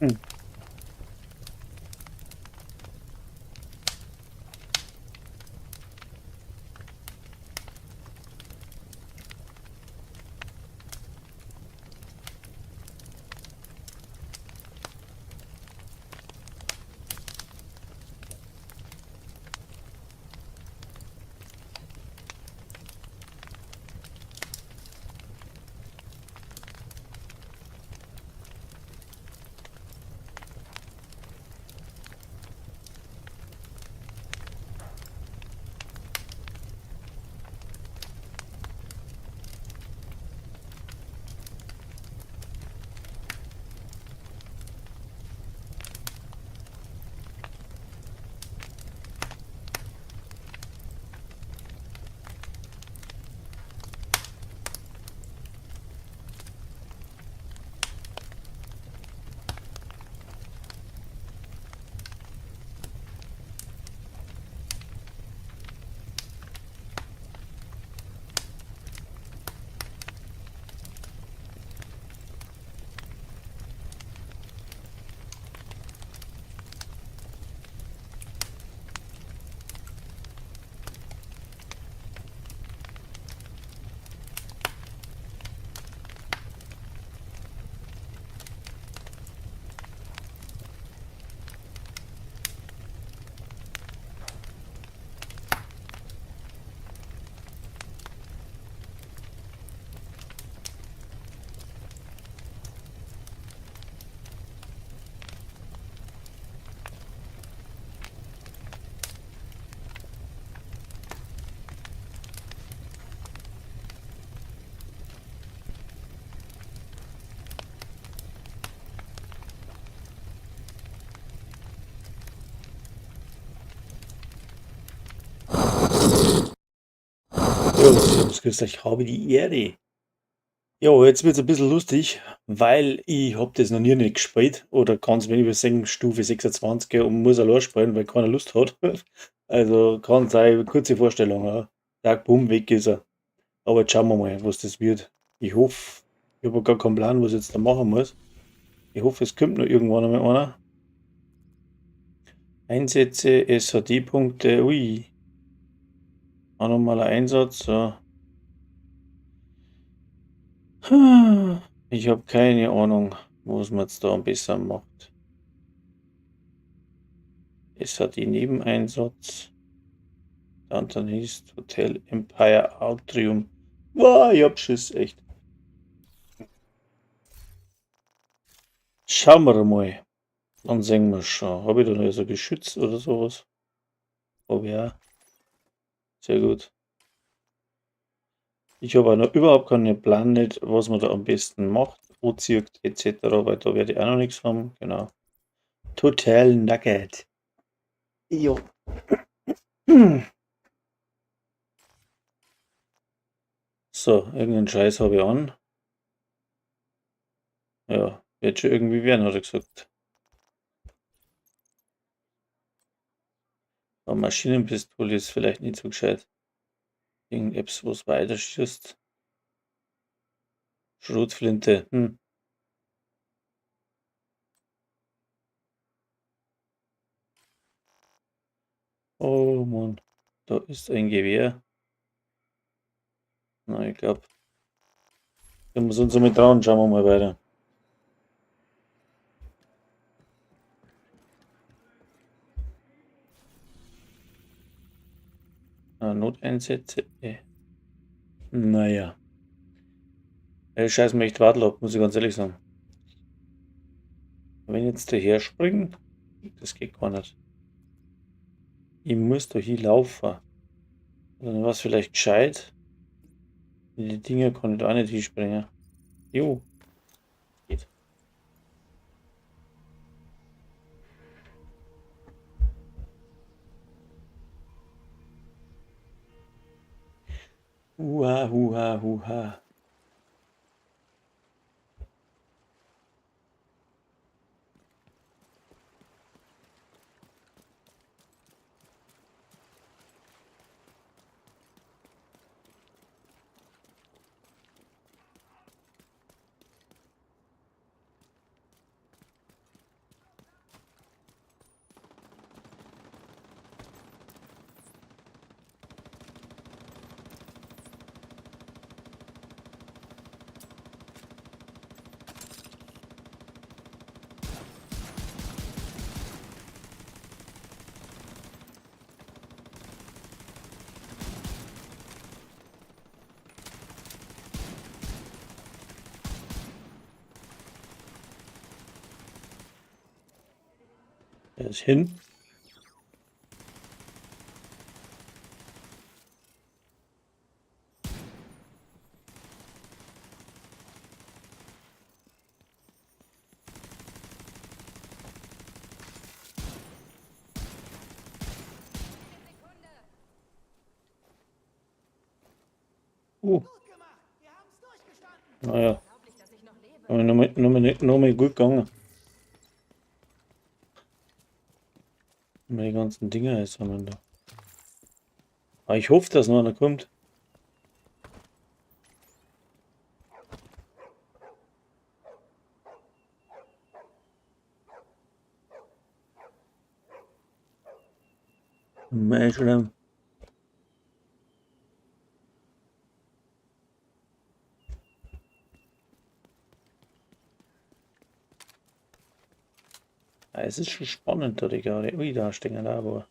Hm. Jo, servus, grüß euch, habe die Ehre. Jo, jetzt wird's ein bisschen lustig, weil ich hab das noch nie nicht gespielt oder ganz wenig über Stufe 26 und muss allein spielen, weil keiner Lust hat. Also kann sein, kurze Vorstellung, ja. Tag, bumm, weg ist er. Aber jetzt schauen wir mal, was das wird. Ich hoffe, ich hab gar keinen Plan, was ich jetzt da machen muss. Ich hoffe, es kommt noch irgendwann einmal einer. Einsätze, S H D-Punkte, ui. Auch nochmal ein Einsatz, so. Ich hab keine Ahnung, was man jetzt da am besten macht. S H D-Nebeneinsatz. Downtown East, Hotel Empire Atrium. Boah, ich hab Schiss, echt. Schauen wir mal. Dann sehen wir schon. Hab ich da noch so Geschütz oder sowas? Hab ich auch. Sehr gut. Ich habe auch noch überhaupt keinen Plan nicht, was man da am besten macht, anzieht, et cetera, weil da werde ich auch noch nichts haben. Genau. Total nugget. Jo. So, irgendeinen Scheiß habe ich an. Ja, wird schon irgendwie werden, hat er gesagt. Aber Maschinenpistole ist vielleicht nicht so gescheit. Irgendetwas, was weiterschießt. Schrotflinte. Oh Mann, da ist ein Gewehr. Na, ich glaub, wir müssen uns damit trauen. Schauen wir mal weiter. Ah, Noteinsätze. Naja. Scheiß mir echt Wadl ab, muss ich ganz ehrlich sagen. Wenn ich jetzt daher springe, das geht gar nicht. Ich muss da hier laufen. Dann war's vielleicht gescheit. Die Dinger kann ich da auch nicht hinspringen. Jo. Geht. Huha, huha, huha. Der ist hin. Naja. Aber nochmal gut gegangen. Die ganzen Dinger jetzt haben wir da. Aber ich hoffe, dass noch einer kommt. Schon. Es ist schon spannend, da die gerade. Ui, da stehen da aber.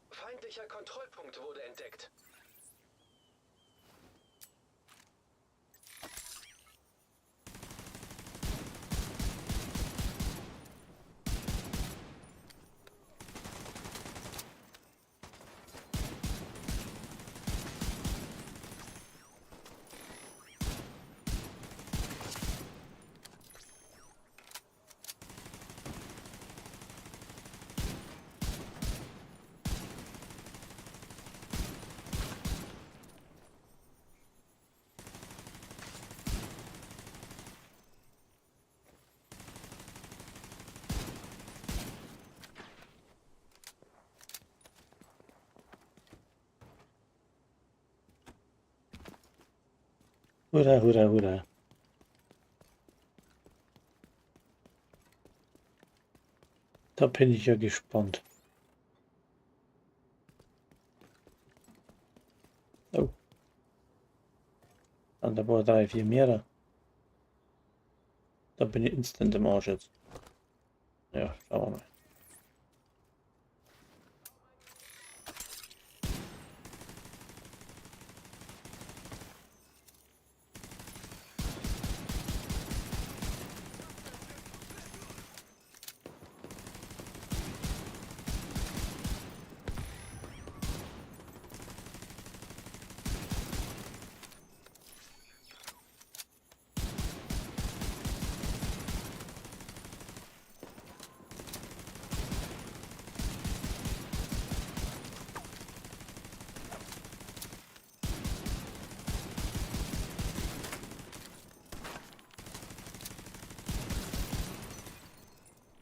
Feindlicher Kontrollpunkt wurde entdeckt. Hurra, hurra, hurra. Da bin ich ja gespannt. Oh. Dann da war 3, 4 mehr. Da bin ich instant im Arsch jetzt. Ja, schauen wir mal.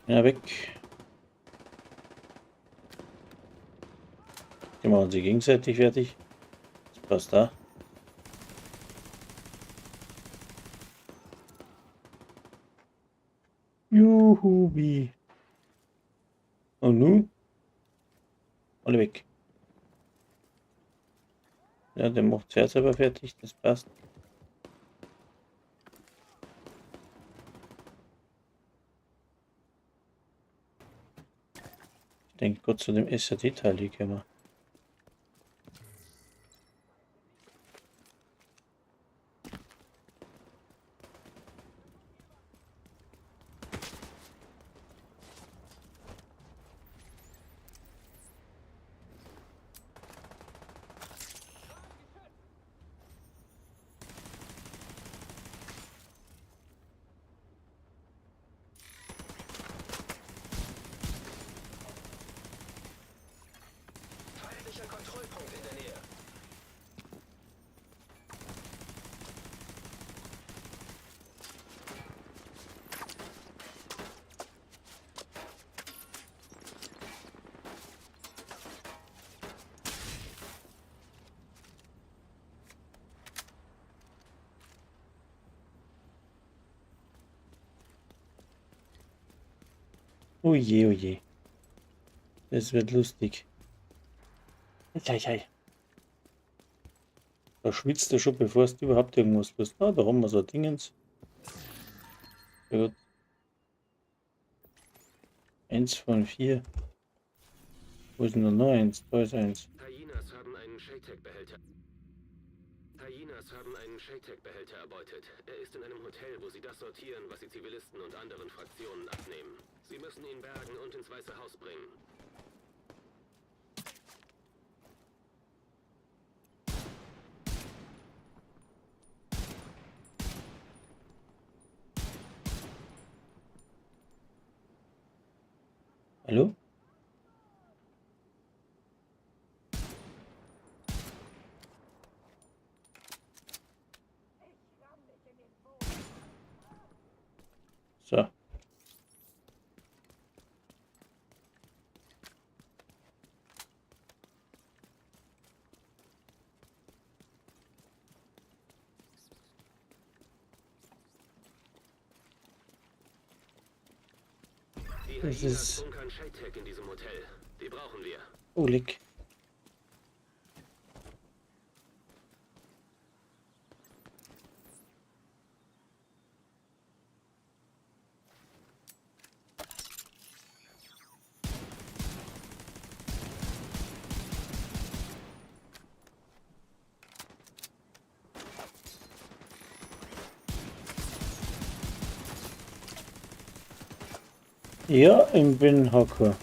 Ja, weg. Die machen sie gegenseitig fertig. Das passt da. Juhu, wie. Und nun? Alle weg. Ja, der macht zuerst aber fertig, das passt. Ich denke kurz zu dem SRD-Teil hier können wir. Feindlicher Kontrollpunkt in der Nähe. Oh je, oh je. Das wird lustig. Hei, hei. Da schwitzt du schon, bevor du überhaupt irgendwas bist. Ah, da haben wir so ein Dingens. Sehr gut. 1 von 4. Wo ist denn da noch 1? Da ist 1. Hyenas haben einen Shaytech-Behälter. Hyenas haben einen Shaytech-Behälter erbeutet. Er ist in einem Hotel, wo sie das sortieren, was sie Zivilisten und anderen Fraktionen abnehmen. Sie müssen ihn bergen und ins Weiße Haus bringen. Hallo? So. Die Das Hyenas ist- bunkern Shaytech in diesem Hotel. Die brauchen wir. Oh, leck. Ja, ich bin Hacker.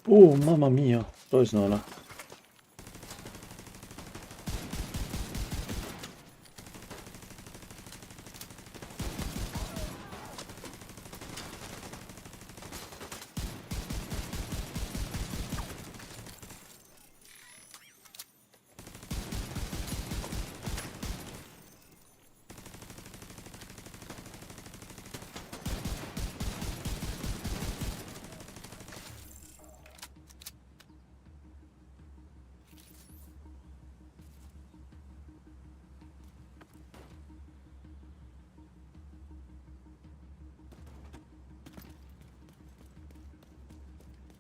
Oh, Mamma mia, da ist noch einer.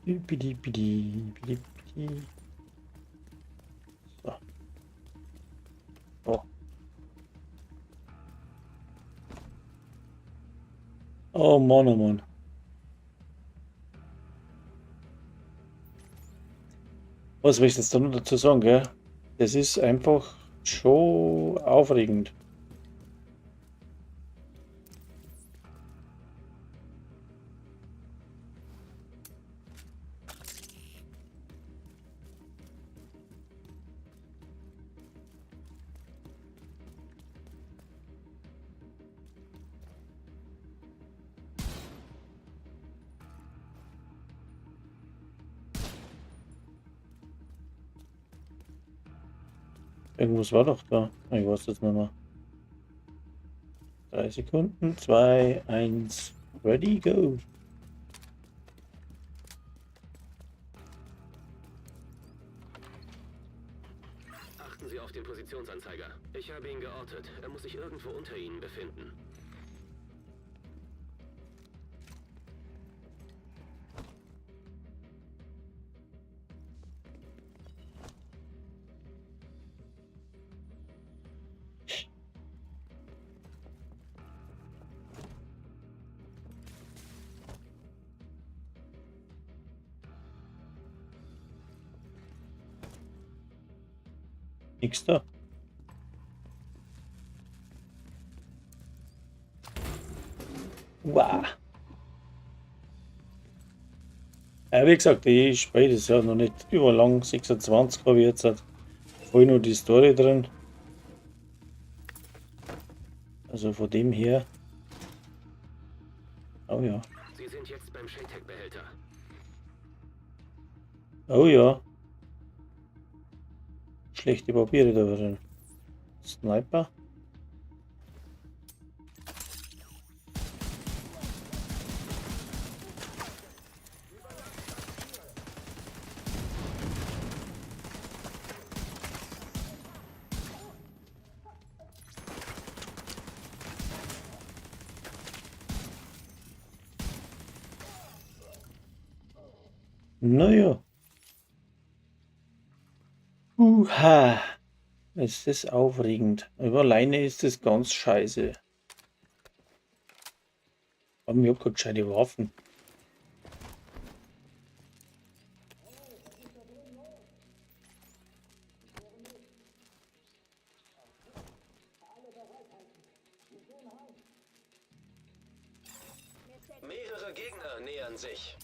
Bidi, bidi, bidi, bidi. So. Oh. Oh Mann, oh Mann. Was will ich jetzt da noch dazu sagen, gell? Das ist einfach schon aufregend. Irgendwas war doch da. Ich weiß jetzt nicht mehr. 3 Sekunden, 2, 1, ready, go. Achten Sie auf den Positionsanzeiger. Ich habe ihn geortet. Er muss sich irgendwo unter Ihnen befinden. Nix da. Wow. Ja, wie gesagt, ich spiele das ja noch nicht überlang. 26 habe ich jetzt halt voll noch die Story drin. Also von dem her. Oh ja. Sie sind jetzt beim Shaytech-Behälter. Oh ja. Schlechte Papiere da drin. Sniper. Naja. Uha. Es ist aufregend. Aber alleine ist das ganz scheiße. Aber ich hab keine gescheite Waffen. Mehrere Gegner nähern sich.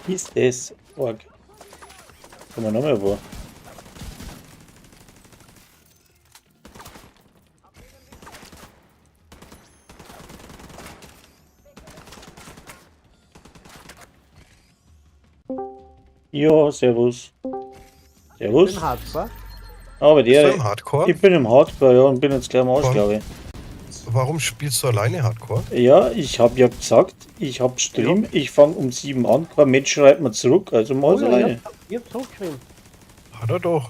Ist das arg. Kann man noch mal wo? Ja, servus. Servus. Im Hardcore. Aber Bist du der, im Hardcore? ich bin im Hardcore, ja, und bin jetzt gleich am Arsch, Warum? glaube ich. Warum spielst du alleine Hardcore? Ja, ich habe ja gesagt, ich habe Stream, ich fange um 7 an, kein Mensch schreibt mir zurück, also mach Oh, ich ja, alleine. ich hab zurückgeschrieben. Hat er doch.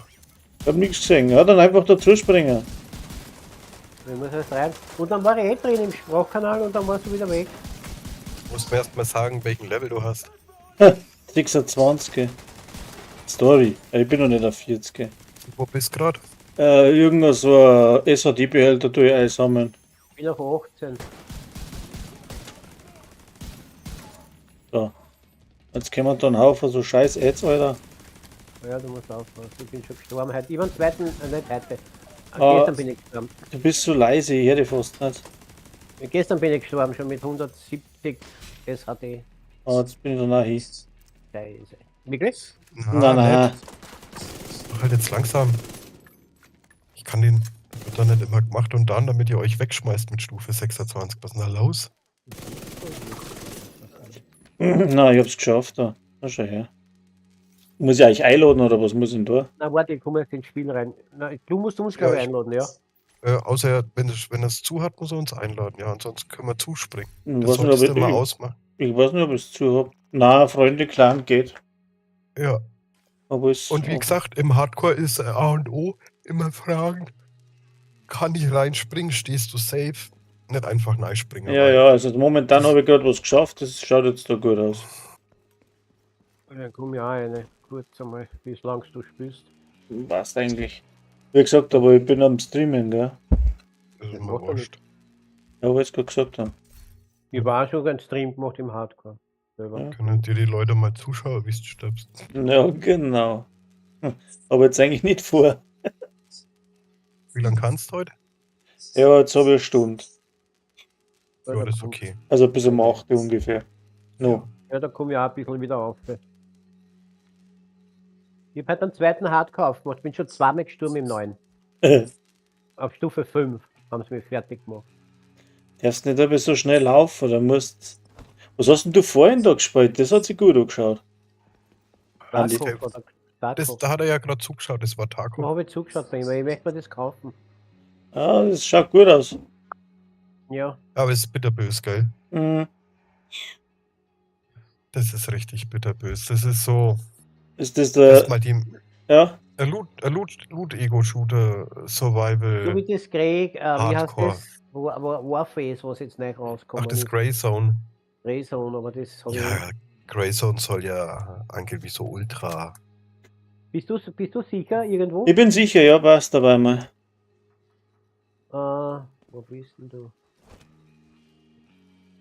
Ich hab nichts gesehen, ja, dann einfach dazu springen. Ich muss erst rein. Und dann war ich eh drin im Sprachkanal und dann warst du wieder weg. Du musst mir erst mal sagen, welchen Level du hast. 26. Story. Ja, ich bin noch nicht auf 40. Wo bist du gerade? Irgendwas so ein SAD-Behälter tue ich einsammeln. Ich bin auf 18. So. Jetzt kommen da ein Haufen so scheiß Ads, Alter. Ja, du musst aufpassen. Ich bin schon gestorben heute. Ich war am zweiten, nicht heute. Ah. Gestern bin ich gestorben. Du bist so leise, ich höre dich fast nicht. Ja, gestern bin ich gestorben, schon mit 170 SHD. Ah, jetzt bin ich da hin. Scheiße. Wirklich? Nein, nein. nicht. Mach halt jetzt langsam. Ich kann den. Wird dann nicht immer gemacht und dann, damit ihr euch wegschmeißt mit Stufe 26. Was ist denn da los? Na, ich hab's geschafft da. Na, schau her. Muss ich euch einladen oder was muss ich denn da? Na, warte, ich komme jetzt ins Spiel rein. Na, du musst Ja, glaube ich, ich- einladen, ja. Außer, wenn es zu hat, muss er uns einladen. Ja, ansonsten können wir zuspringen. Ich Das weiß nicht, ob solltest ich, du mal ich, ausmachen. ich weiß nicht, ob ich's zu hab. Na, Freunde, Clan geht. Ja. Aber es Und wie gesagt, im Hardcore ist A und O immer fragen. Kann ich reinspringen? Stehst du safe? Nicht einfach reinspringen. Ja, ja, also momentan habe ich gerade was geschafft, das schaut jetzt da gut aus. Dann komme ich auch rein. Kurz einmal, wie lange du spielst. Passt eigentlich. Wie gesagt, aber ich bin am Streamen, gell? Das ist Das mir macht er wurscht. Ja, weil ich gerade gesagt haben. Ich war auch schon einen Stream gemacht im Hardcore. Selber. Ja. Können dir die Leute mal zuschauen, wie du stirbst? Ja, genau. Aber jetzt eigentlich nicht vor. Wie lange kannst du heute? Ja, jetzt habe ich eine Stunde. Ja, Ja, da das ist komm- okay. Also bis um 8 Uhr ungefähr. No. Ja, da komme ich auch ein bisschen wieder auf. Ich habe heute einen zweiten Hardcore aufgemacht. Bin schon zweimal gestorben im neuen. Auf Stufe 5 haben sie mich fertig gemacht. Darfst nicht aber so schnell laufen, da musst. Was hast denn du vorhin da gespielt? Das hat sich gut angeschaut. Andi. Tarkov oder Das, Tarkov. da hat er ja gerade zugeschaut, das war Da Tarkov. habe ich zugeschaut bei ihm, weil ich möchte mir das kaufen. Ah, das schaut gut aus. Ja, Aber es ist bitterbös, gell? Mhm. Das ist richtig bitterbös. Das ist so. Ist das der. Erstmal die. Ja, Ein Loot-Ego-Shooter, so Survival. wie das Grey, wie heißt Hardcore. das? Warface, was jetzt neu rauskommt. Ach, das Grey Zone. Grey Zone, aber das habe ich. Ja, Grey Zone soll ja angeblich so ultra. Bist du sicher irgendwo? ich bin sicher, ja, passt dabei mal. Wo bist denn du?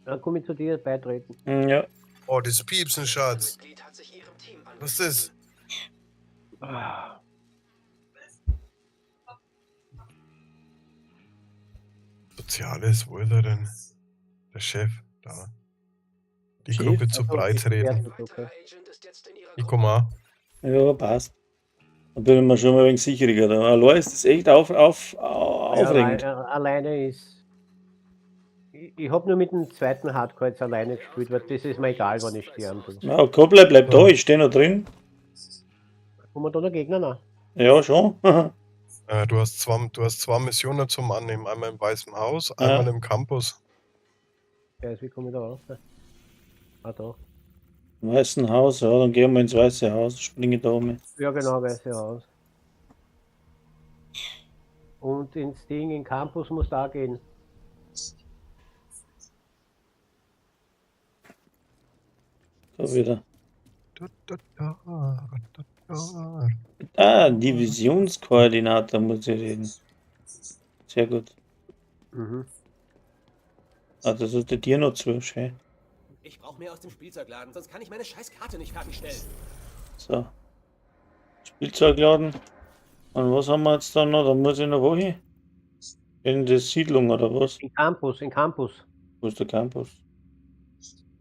Dann komme ich zu dir beitreten. Mhm, ja. Oh, das Piepsen, Schatz. Mitglied hat sich ihrem Team Was ist das? Ah. Soziales, wo ist er denn? Der Chef, da. Die Chef? Gruppe zu Also, breit bist du reden. fertig, okay. Weiterer Agent ist jetzt in ihrer Ich komm auch. Ja, passt. Dann bin ich mir schon mal ein wenig sicherer. Da. Allein ist das echt Ja, aufregend. alleine ist. Ich hab nur mit dem zweiten Hardcore jetzt alleine gespielt, weil das ist mir egal, wann ich sterben tue. Na, Koble, bleib da, ich stehe noch drin. Kommen da noch Gegner nach? Ja, schon. Du hast zwei Missionen zum Annehmen. Einmal im Weißen Haus, einmal im Campus. Ja, wie komme ich da raus? Ah, da. Im Weißen Haus, ja, dann gehen wir ins Weiße Haus, springe da um. Ja, genau, Weiße Haus. Und ins Ding, in Campus muss da gehen. Da wieder. Da, da, da, da, da. Ah, Divisionskoordinator muss ich reden. Sehr gut. Ah, das ist der dir noch zu, schön. Ich brauche mehr aus dem Spielzeugladen, sonst kann ich meine scheiß Karte nicht fertigstellen. So. Spielzeugladen. Und was haben wir jetzt da noch? Da muss ich noch wohin? In die Siedlung oder was? In Campus, in Campus. Wo ist der Campus?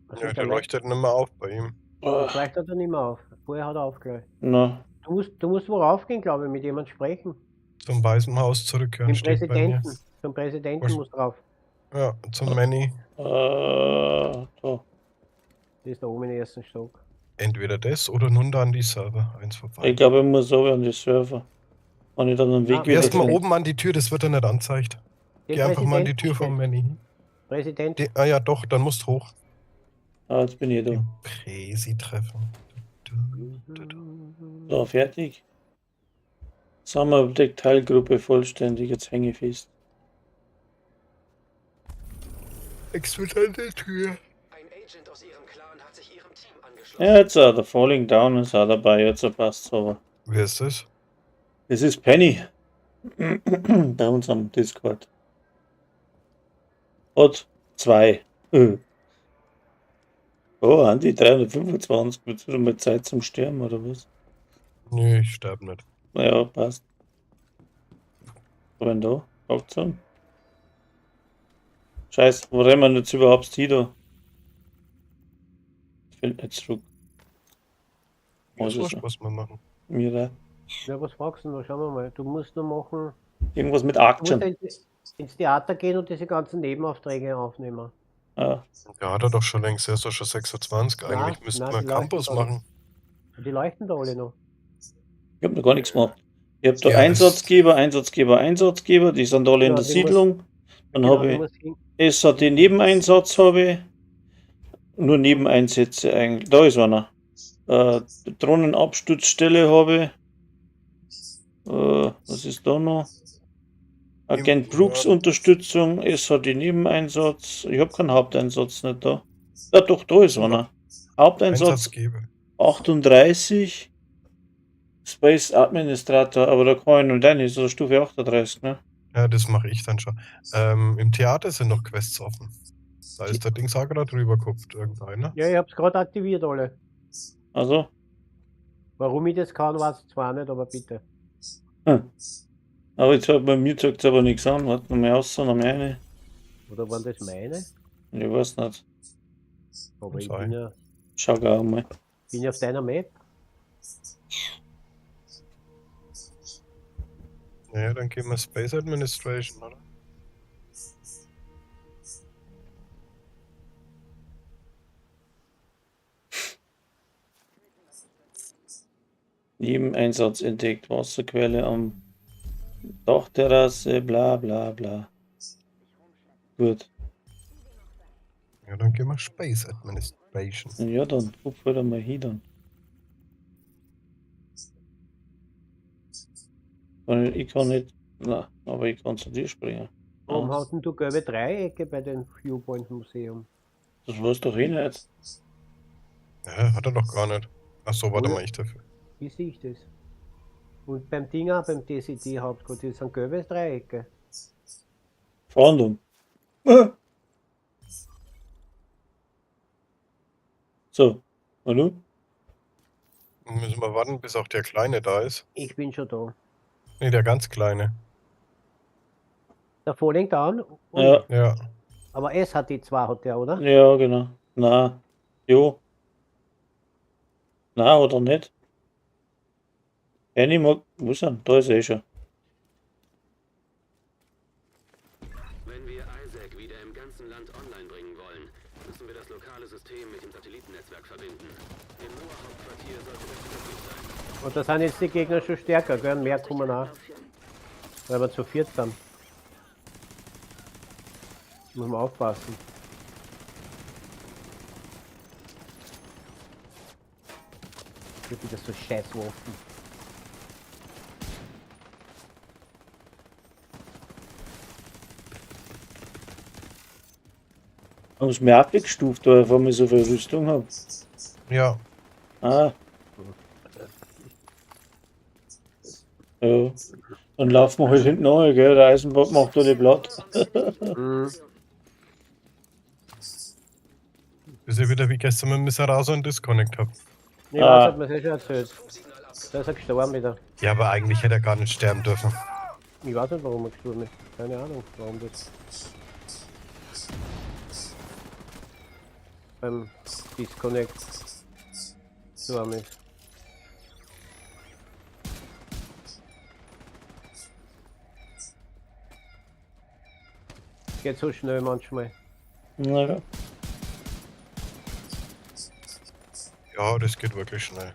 Was Ja, ist der der leuchtet nicht mehr auf bei ihm. Ah, Vielleicht hat er nicht mehr auf. Vorher hat er aufgeleuchtet. na, Du musst worauf gehen, glaube ich, mit jemandem sprechen. Zum Weißen Haus zurückkehren Mit dem steht bei mir. Präsidenten. Zum Präsidenten Was? musst du drauf. Ja, zum Manny. Da. Das ist da oben im ersten Stock. Entweder das oder nun da an die Server. Eins von Ich beiden. glaube, ich muss so an die Server. Wenn ich dann den Weg Ah, wieder Erstmal finde. oben an die Tür, das wird dann nicht anzeigt. Den Geh einfach mal an die Präsidenten Tür vom steht. Manny. Präsident. Ah ja, doch, dann musst du hoch. Ah, jetzt bin ich da. Den Präsi treffen. So, fertig. Sammelobjekt Teilgruppe vollständig, jetzt hänge ich fest. Explodente Tür. Ein Agent aus Ihrem Clan hat sich Ihrem Team angeschlossen. Ja, jetzt auch der Falling Down ist auch dabei, jetzt passt's aber. Wer ist das? Es ist Penny. Bei uns am Discord. Hat zwei. Oh, Andi, 325. Wird wieder mal Zeit zum Sterben, oder was? Nee, ich sterbe nicht. Naja, passt. Was denn da? Auktion? Scheiße, wo rennen wir jetzt überhaupt hin da? Ich finde nicht zurück. Mir Was ist ist wurscht, was wir machen. Mir da. Ja, was fragst du noch? Schauen wir mal. Du musst nur machen. Irgendwas mit Du musst Aktien. ja ins Theater gehen und diese ganzen Nebenaufträge aufnehmen. Ah, Ja, hat er doch schon längst. Er ist doch schon 26. Na, Eigentlich müssten na, wir die leuchten Campus doch nicht. machen. Die leuchten da alle noch. Ich habe noch gar nichts gemacht. Ich habe da Ja, das- Einsatzgeber, Einsatzgeber, Einsatzgeber, die sind alle in Ja, der die muss- Siedlung. Dann Genau, habe du ich musst hin. SAT Nebeneinsatz habe ich. Nur Nebeneinsätze eigentlich. Da ist einer. Drohnenabsturzstelle habe ich. Was ist da noch? Agent Brooks Unterstützung, SAT Nebeneinsatz. Ich habe keinen Haupteinsatz nicht da. Ja, doch, da ist einer. Haupteinsatz Einsatzgeber. 38. Space Administrator, aber da kann ich nur deine, ist also Stufe 38, ne? Ja, das mache ich dann schon. Im Theater sind noch Quests offen. Da ist der Dings auch gerade drüber gekupft, irgendeiner. Ja, ich hab's gerade aktiviert alle. Also, Warum ich das kann, weiß ich zwar nicht, aber bitte. Aber jetzt hat bei mir zeigt es aber nichts an. Warte noch mal raus, noch mal eine. Oder waren das meine? Ich weiß nicht. Aber ich Sein. bin ja, Schau gar mal. bin ja auf deiner Map. Ja, dann gehen wir Space Administration, oder? Nebeneinsatz entdeckt, Wasserquelle am Dachterrasse, bla bla bla. Gut. Ja, dann gehen wir Space Administration. Ja, dann guck wieder mal hin dann. Ich kann nicht, na, aber ich kann zu dir springen. Warum Ja, hast denn du gelbe Dreiecke bei dem Viewpoint Museum? das weiß doch eh nicht. Ja, hat er doch gar nicht. Ach so, warte Oder? mal, ich dafür. Wie sehe ich das? Und beim Dinger, beim DCD Hauptquartier sind gelbe Dreiecke. Fahndung. So, hallo? Müssen wir warten, bis auch der Kleine da ist. Ich bin schon da. Nee, der ganz Kleine. Der Falling Down, und, Ja, Ja. aber S hat die 2 hat der, oder? ja, genau. Na, jo. Na, oder nicht? Animal, wo ist er? Da ist er eh schon. Wenn wir Isaac wieder im ganzen Land System mit dem Satellitennetzwerk verbinden. Im NOAA-Hauptquartier sollte das möglich sein. Und da sind jetzt die Gegner schon stärker, gell? Mehr kommen auch, weil wir zu viert sind. Muss man aufpassen. Ich wieder so scheiß Waffen. Haben sie mir abgestuft, weil ich auf einmal so viel Rüstung habe. Ja, Ah. Ja. Dann laufen wir halt hinten an, gell? Der Eisenbahn macht da die platt. Mhm. das ist ja wieder wie gestern mit Miseraso einen Disconnect hab. Ich Ah. weiß, hat mir eh schon erzählt. Da ist er gestorben wieder. Ja, aber eigentlich hätte er gar nicht sterben dürfen. Ich weiß nicht, warum er gestorben ist. Keine Ahnung, warum das. Beim Disconnect gestorben ist. Geht so schnell manchmal. Naja. Ja, das geht wirklich schnell.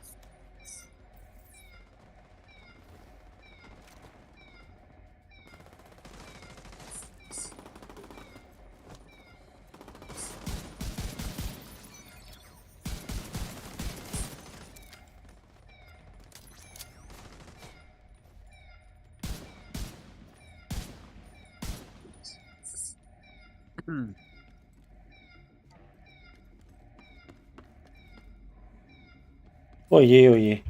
Oje, oje.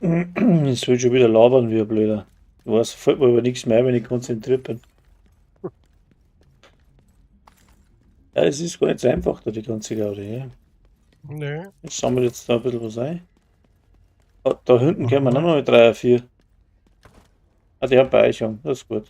Jetzt will ich schon wieder labern wie ein Blöder. Du weißt, fällt mir aber nichts mehr, wenn ich konzentriert bin. Ja, es ist gar nicht so einfach, da die ganze Gaudi. Ja. Nee. Ich sammle jetzt da ein bisschen was ein. Ah, da hinten können wir noch mal 3, 4. Ah, die hat bei euch schon. Das ist gut.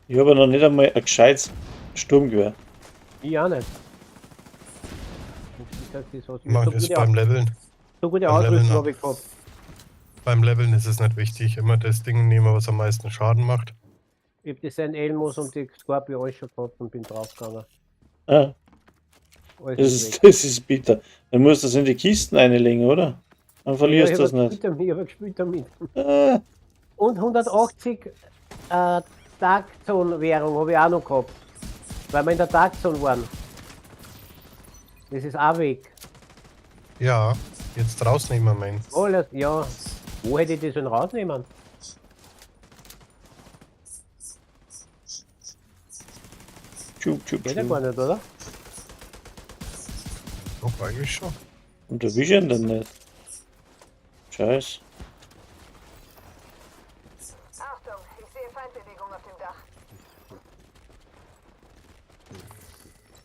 Ich habe noch nicht einmal ein gescheites Sturmgewehr. Ich auch nicht. Ich sag, das was- Mach so das gute, beim Leveln. so gute beim Leveln Ausrüstung ab. habe ich gehabt. Beim Leveln ist es nicht wichtig. Immer das Ding nehmen, was am meisten Schaden macht. Ich hab die St. Elmos und die Scorpio alles schon gehabt und bin draufgegangen. Ah, Alles das ist weg. ist, das ist bitter. Dann musst du das in die Kisten einlegen, oder? Dann verlierst du Ja, das ich hab nicht. gespielt damit, ich hab gespielt damit. Ah, Und 180 Dark Zone Währung habe ich auch noch gehabt. Weil wir in der Dark Zone waren. Das ist auch weg. Ja, jetzt rausnehmen, mein. Alles, ja. Wo hätte ich das denn rausnehmen? tschup, tschup, Geht ja tschup. gar nicht, oder? Doch, eigentlich schon. Und da ich ihn dann nicht. Scheiß. Achtung, ich sehe Feindbewegung auf dem Dach.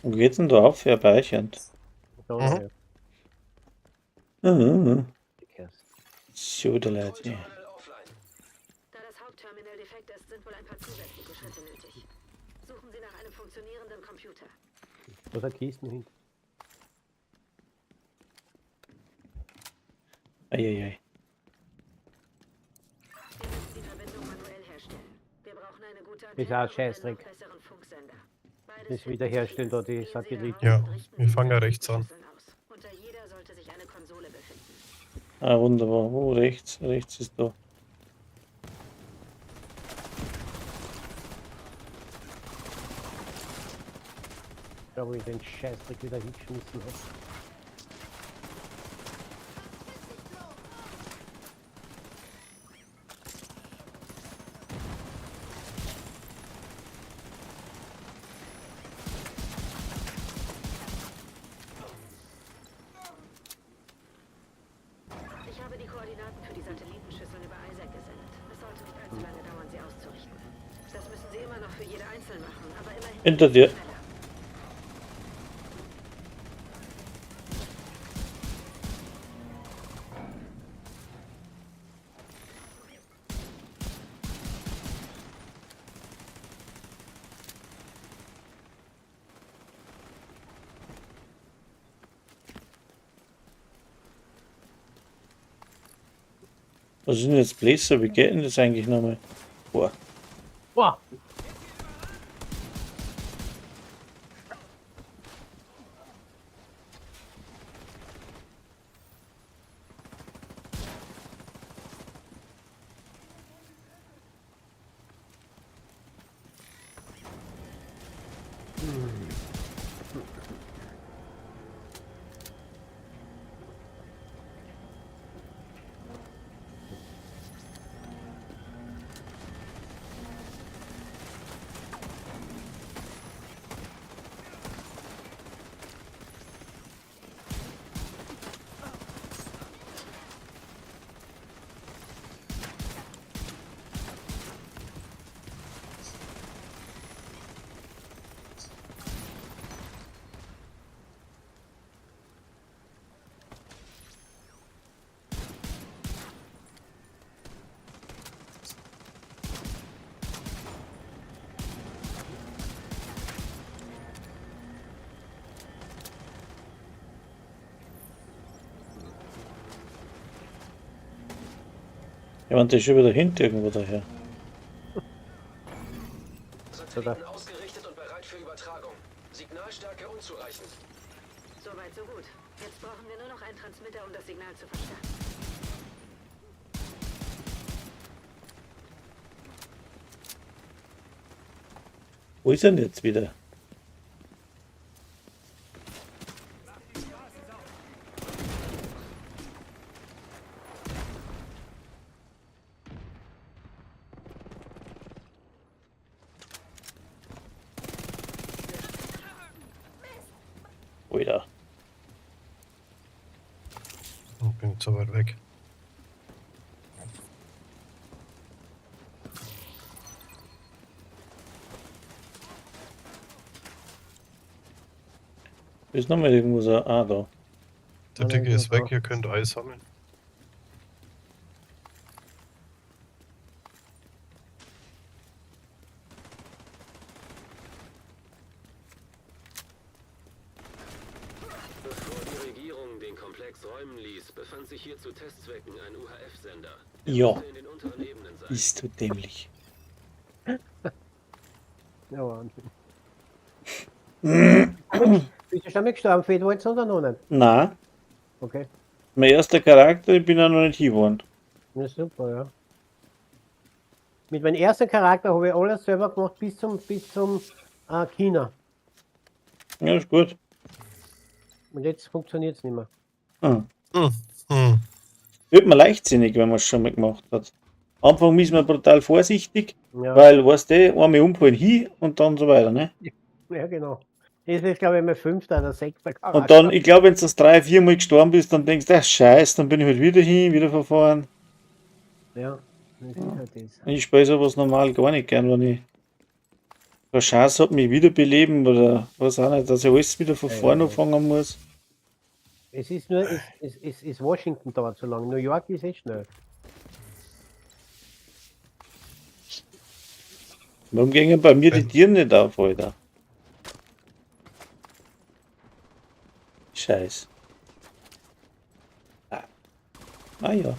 Wo geht's denn da auf? Ja, bei euch. Da, Mhm. ja. Mhm. Okay. So, der Leute. Terminal offline. Da das Hauptterminal defekt ist, sind wohl ein paar zusätzliche Schritte nötig. Suchen Sie nach einem funktionierenden Computer. Da sind Kisten hin. Eieiei. Wir müssen die Verbindung manuell herstellen. Wir brauchen eine gute Ist auch Antenne ein und einen Scheißdreck. noch besseren Funksender. Beides Das finden wiederherstellen Sie da die hier. Gehen Sie Satelliten. heraus Ja, und richten wir Sie fangen die ja rechts an. Satellitenschüsseln aus. Unter jeder sollte sich eine Konsole befinden. Ah, wunderbar. Wo rechts? Rechts ist da. Da, wo ich den Scheißdreck wieder hingeschmissen habe. Ich habe die Koordinaten für die Satellitenschüsseln über Isaac gesendet. Es sollte nicht allzu lange dauern, sie auszurichten. Das müssen Sie immer noch für jede einzeln machen, aber immerhin Hinter dir. schneller. Was ist denn jetzt Blazer? Wie geht denn das eigentlich nochmal? Boah. Boah. Ja, und der ist schon wieder hinten irgendwo daher. Satelliten ausgerichtet und bereit für Übertragung. Signalstärke unzureichend. Soweit, so gut. Jetzt brauchen wir nur noch einen Transmitter, um das Signal zu verstärken. Wo ist er denn jetzt wieder? Alter. Ich bin zu weit weg. Ist nochmal irgendwo so. Ah, da. Der Dicke ist weg, ihr könnt Eis sammeln. Bevor die Regierung den Komplex räumen ließ, befand sich hier zu Testzwecken ein UHF-Sender. Ja. Müsste in den unteren Ebenen sein. Ist zu dämlich. Ja, Wahnsinn. Bist du schon mal gestorben, Fedwalz, oder noch nicht? Na, Okay. mein erster Charakter, ich bin ja noch nicht hingeworfen. Ja, super, ja. Mit meinem ersten Charakter habe ich alles selber gemacht bis zum China. Ja, ist gut. Und jetzt funktioniert es nicht mehr. Hm. Hm. Hm. Wird man leichtsinnig, wenn man es schon mal gemacht hat. Am Anfang ist man brutal vorsichtig, Ja, weil, weißt du, einmal umfallen hin und dann so weiter, ne? ja genau. Das ist, glaube ich, mein fünfter oder sechster Charakter. Und dann, ich glaube, wenn du das drei, vier Mal gestorben bist, dann denkst du, ach, scheiße, dann bin ich halt wieder hin, wieder verfahren. Ja, das ist halt das. Ich spiele sowas normal gar nicht gern, wenn ich keine Chance habe, mich wiederbeleben oder was auch nicht, dass ich alles wieder von Ja, vorne ja. anfangen muss. Es ist nur, es ist Washington dauert so lange. New York ist eh schnell. Warum gingen bei mir die Wenn- Tiere nicht auf, Alter? Scheiß. Ah. Ah ja.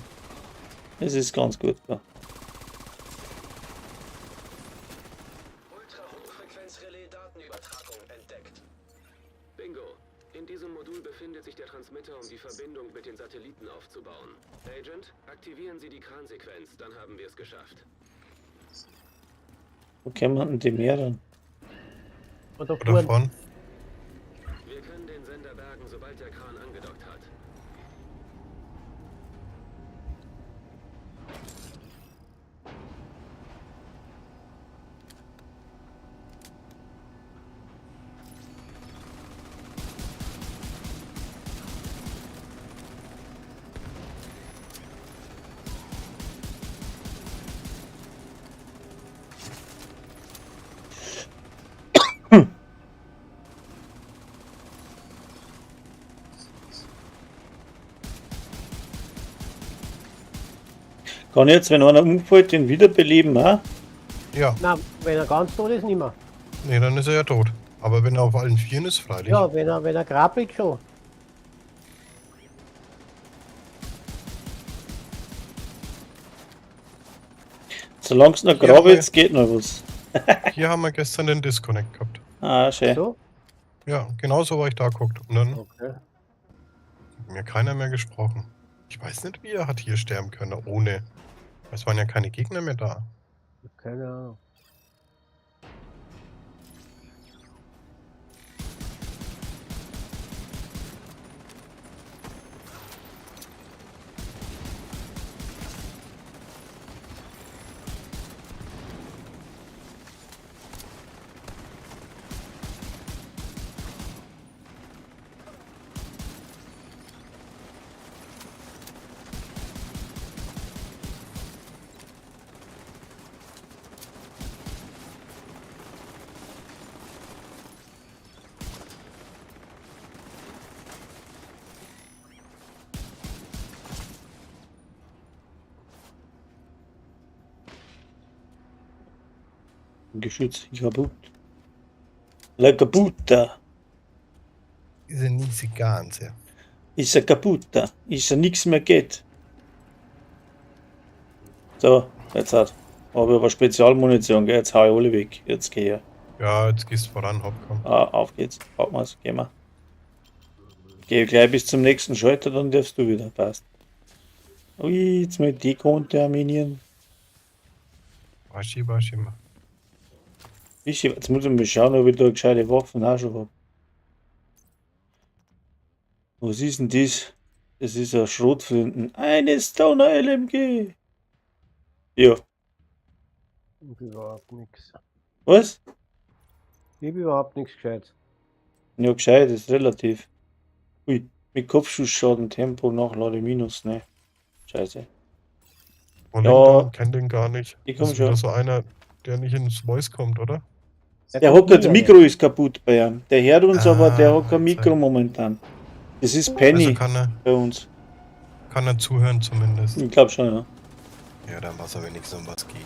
Es ist ganz gut. Da. Ultrahochfrequenz-Relais-Datenübertragung entdeckt. Bingo. In diesem Modul befindet sich der Transmitter, um die Verbindung mit den Satelliten aufzubauen. Agent, aktivieren Sie die Kransequenz, dann haben wir es geschafft. Wo kämen denn die mehreren? Oder Oder vorn. vorn. Wir können den Sender bergen, sobald der Kran angedockt hat. Kann ich jetzt, wenn einer umfällt, den wiederbeleben, auch? Ja, Nein, wenn er ganz tot ist, nicht mehr. nee, dann ist er ja tot. Aber wenn er auf allen Vieren ist, freilich. Ja, wenn er krabbelt schon. Solange es noch Ja, grab ist, geht noch was. Hier haben wir gestern den Disconnect gehabt. Ah, schön. So? Ja, genauso war ich da geguckt. Und dann Okay. hat mir keiner mehr gesprochen. Ich weiß nicht, wie er hat hier sterben können, ohne. Es waren ja keine Gegner mehr da. Keine Ahnung. Geschütz kaputt. La kaputt. Diese niese Ganze. Ist er kaputt. Ist er nichts mehr geht. So, jetzt hat. Habe ich aber Spezialmunition, gell? Jetzt hau ich alle weg. Jetzt geh ich. Ja, jetzt gehst du voran, hopp, komm. Ah, auf geht's. Packen wir's, gehen wir. Geh gleich bis zum nächsten Schalter, dann darfst du wieder. Passt. Ui, jetzt mal dekontaminieren. Waschi, waschi. Jetzt muss ich mal schauen, ob ich da gescheite Waffen auch schon hab. Was ist denn das? Das ist ein Schrotflinten. Eine Stoner LMG. Ja. Ich hab überhaupt nichts. Was? Ich hab überhaupt nichts gescheit. Ja, gescheit ist relativ. Ui, mit Kopfschussschaden, Tempo, Nachlade, Minus, ne. Scheiße. Und Ja. kennt den gar nicht. Ich komm Das ist wieder schon. so einer, der nicht ins Voice kommt, oder? Der hat das Mikro ist kaputt bei ihm. Der hört uns, aber der hat kein Ah, Mikro momentan. Das ist Penny Also kann er, bei uns. kann er zuhören zumindest. Ich glaube schon, ja. Ja, dann weiß er wenigstens, um was geht.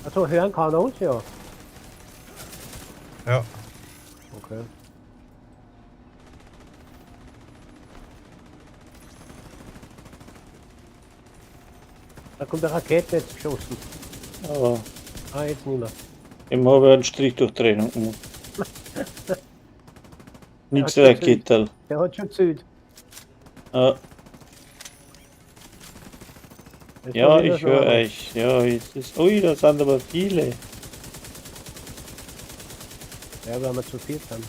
Also hören kann er uns ja. Ja, Okay. Da kommt eine Rakete jetzt geschossen. Aber Ah, jetzt nicht mehr. ihm habe ich einen Strich durch die Rechnung gemacht. Nix Ja, Raketel. Der hat schon gezählt. Ja, Jetzt ja, muss das ich höre noch einmal. euch. Ja, jetzt ist. Ui, da sind aber viele. Ja, weil wir zu viert sind.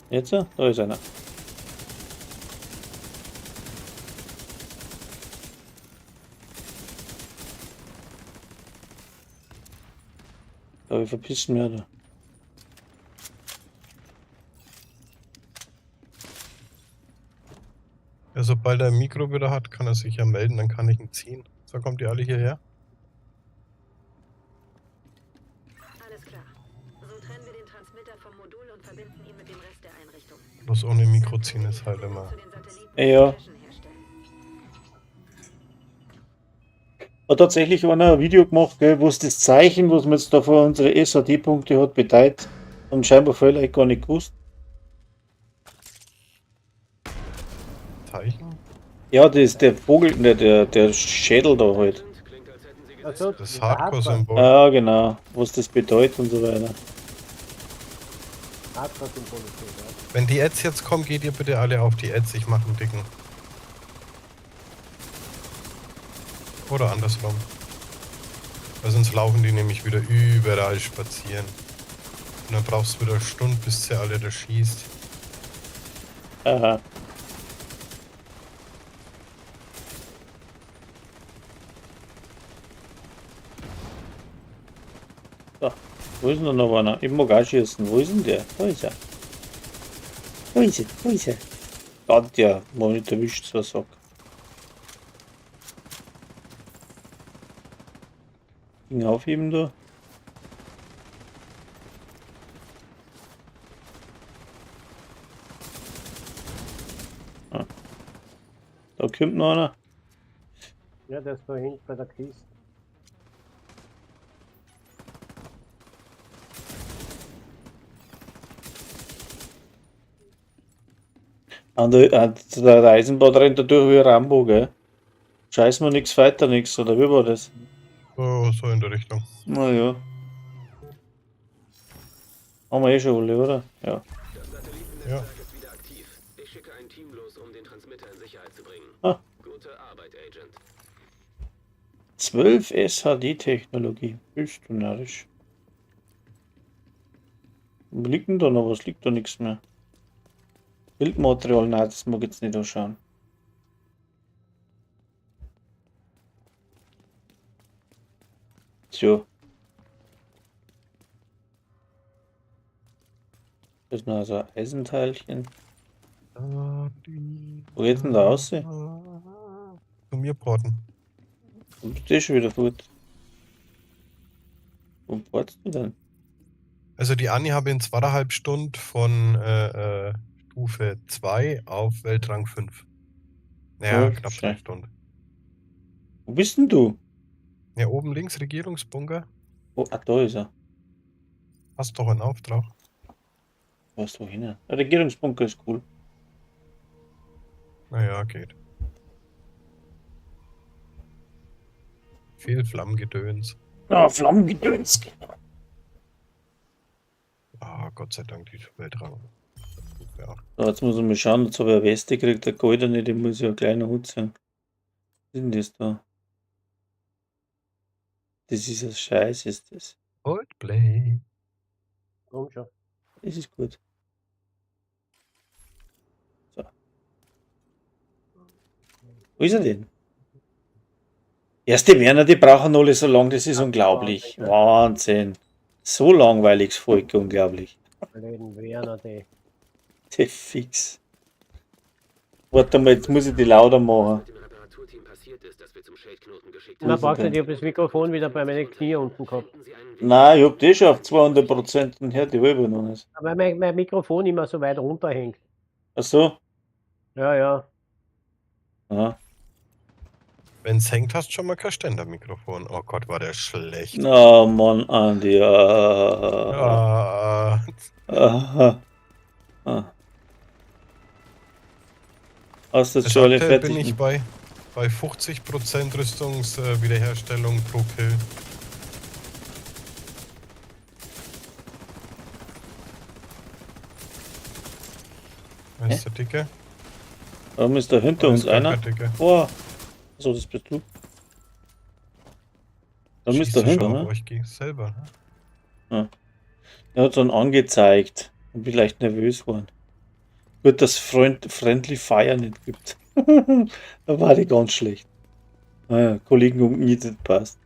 Jetzt? Da ist einer. Da wir verpissen wir da. Ja, sobald er ein Mikro wieder hat, kann er sich ja melden, dann kann ich ihn ziehen. So, kommt ihr alle hierher? Alles klar. So trennen wir den Transmitter vom Modul und verbinden ihn mit dem Rest der Einrichtung. Bloß ohne Mikro ziehen ist halt immer. Zu den Satelliten Ja. Taschen herstellen. Hat tatsächlich einer ein Video gemacht, gell, wo es das Zeichen, was man jetzt da vor unsere SAD-Punkte hat, bedeutet. Und scheinbar viele gar nicht gewusst. Zeichen? Ja, das ist der Vogel, ne, der Schädel da halt. Klingt, als hätten Sie Also, Das der Hardcore-Symbol. Ja, genau. Was das bedeutet und so weiter. Hardcore-Symbol ist das, ja. Wenn die Ads jetzt kommen, geht ihr bitte alle auf die Ads. Ich mache einen dicken. Oder andersrum. Weil sonst laufen die nämlich wieder überall spazieren. Und dann brauchst du wieder eine Stunde, bis sie alle da schießt. Aha. So, wo ist denn da noch einer? Ich mag auch schießen. Wo ist denn der? Da ist er. Wo ist er? Wo ist er? Gott, ja, mal nicht erwischt, so ein Sack. Ding aufheben da. Ah. Da kommt noch einer. Ja, der ist da hinten bei der Kiste. An der Eisenbahn rennt da durch wie Rambo, gell? Scheiß mir nix, weiter nix, oder wie war das? So, so in der Richtung. Naja. Haben wir eh schon alle, oder? Ja. Das Satellitennetzwerk ist wieder aktiv. Ich schicke ein Team los, um den Transmitter in Sicherheit zu bringen. Ah. Gute Arbeit, Agent. 12 SHD-Technologie. Bist du narrisch. Wo liegt denn da noch was? Liegt da nichts mehr. Bildmaterial, nein, das mag ich jetzt nicht anschauen. So. Das ist noch so ein Eisenteilchen. Wo geht denn da raus? Zu mir porten. Du bist eh schon wieder fort. Wo portst du denn? Also die Anni habe in 2,5 Stunden von Stufe 2 auf Weltrang 5. Naja, Oh, knapp schnell. 3 Stunden. Wo bist denn du? Ja, oben links Regierungsbunker. Oh, ah, da ist er. Hast doch einen Auftrag. Was wo hin? Der Regierungsbunker ist cool. Naja, geht. Viel Flammengedöns. Ah, Flammengedöns. Ah, Gott sei Dank, die Weltrang. Ja. So, jetzt muss ich mal schauen, jetzt habe ich eine Weste gekriegt, der goldene, die muss ja ein kleiner Hut sein. Was ist denn das da? Das ist ein Scheiß, ist das. Coldplay. Komm schon. Das ist gut. So. Wo ist er denn? Erste Werner, die brauchen alle so lange, das ist unglaublich. Wahnsinn. So langweiliges Volk, unglaublich. Blöden Werner, die. Der fix. Warte mal, jetzt muss ich die lauter machen. Mit dem Reparaturteam passiert ist, das wir zum Shade-Knoten geschickt Na, haben. brauchst nicht, ich hab das Mikrofon wieder bei meinen Knie unten gehabt. Finden Sie einen Weg. Nein, ich hab die schon auf 200% und hört die halbe noch nicht. Weil mein Mikrofon immer so weit runterhängt. Ach so. Ja, ja. Ja. Wenn's hängt, hast du schon mal kein Ständermikrofon. Oh Gott, war der schlecht. Na Mann, Andi. Ah. Ah, Aha. Ah. Hast du jetzt also schon alle aktuell fertig? bin ich bei 50% Rüstungswiederherstellung pro Kill. Wer ist der Dicke? Warum ist da hinter Oh, uns ist gar einer? kein Dicke. Boah. Achso, das bist du. Warum ist Schießt da schon hinter, auf ne? euch gegen selber. Ne? Er hat so einen angezeigt. Und bin leicht nervös geworden. Gut, dass Friendly Fire nicht gibt. Da war die ganz schlecht. Ah, Kollegen umgenietet, passt.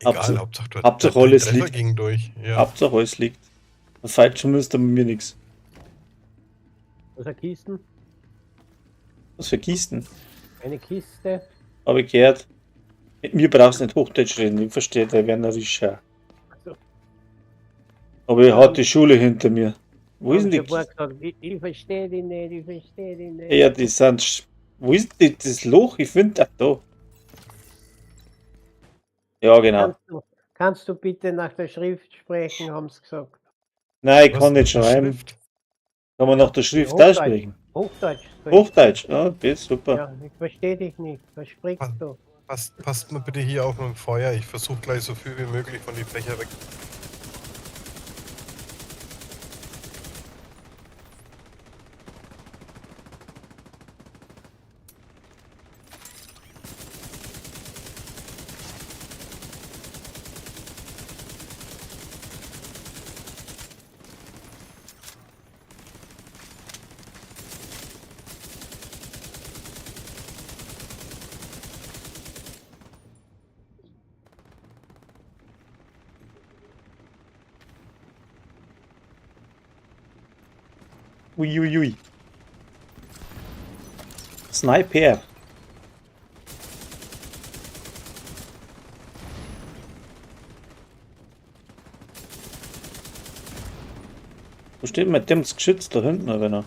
Egal, Hauptsache- Hauptsache, du Hauptsache dein alles Treffer liegt. ging durch. Ja. Hauptsache alles liegt. Ein Fight schon müsste mit mir nichts. Was sind Kisten? Was für Kisten? Eine Kiste. Habe ich gehört. Mit mir brauchst du nicht Hochdeutsch reden, ich verstehe der Werner Rischer. Also, Aber ich hatte die Schule hinter mir. Wo ist denn die Ich hab gesagt, ich verstehe dich nicht, ich verstehe dich nicht. Ja, die sind. Wo ist denn das Loch? Ich finde das da. Ja, genau. Kannst du bitte nach der Schrift sprechen, haben sie gesagt. Nein, ich Was? kann nicht schreiben. Schrift? Kann man nach der Schrift Hochdeutsch. auch sprechen? Hochdeutsch. sprechen. Hochdeutsch, ja, das ist super. Ja, ich verstehe dich nicht. Was sprichst Was? du? Passt mal bitte hier auf mit dem Feuer. Ich versuche gleich so viel wie möglich von die Fächer weg. Uiuiui. Sniper. Wo steht mit dem das Geschütz da hinten, oder noch?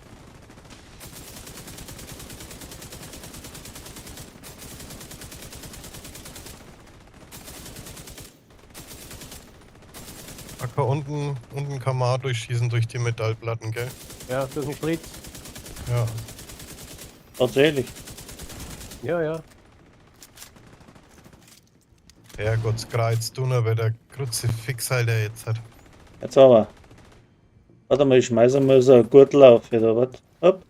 Acker unten kann man auch durchschießen durch die Metallplatten, gell? Ja, durch den Schlitz. Ja. Tatsächlich. Ja, ja. Herrgottskreuz, Donnerwetter, Kruzifix, Alter, jetzt hat. Jetzt aber. Warte mal, ich schmeiße mal so einen Gürtel auf, oder was? Hopp.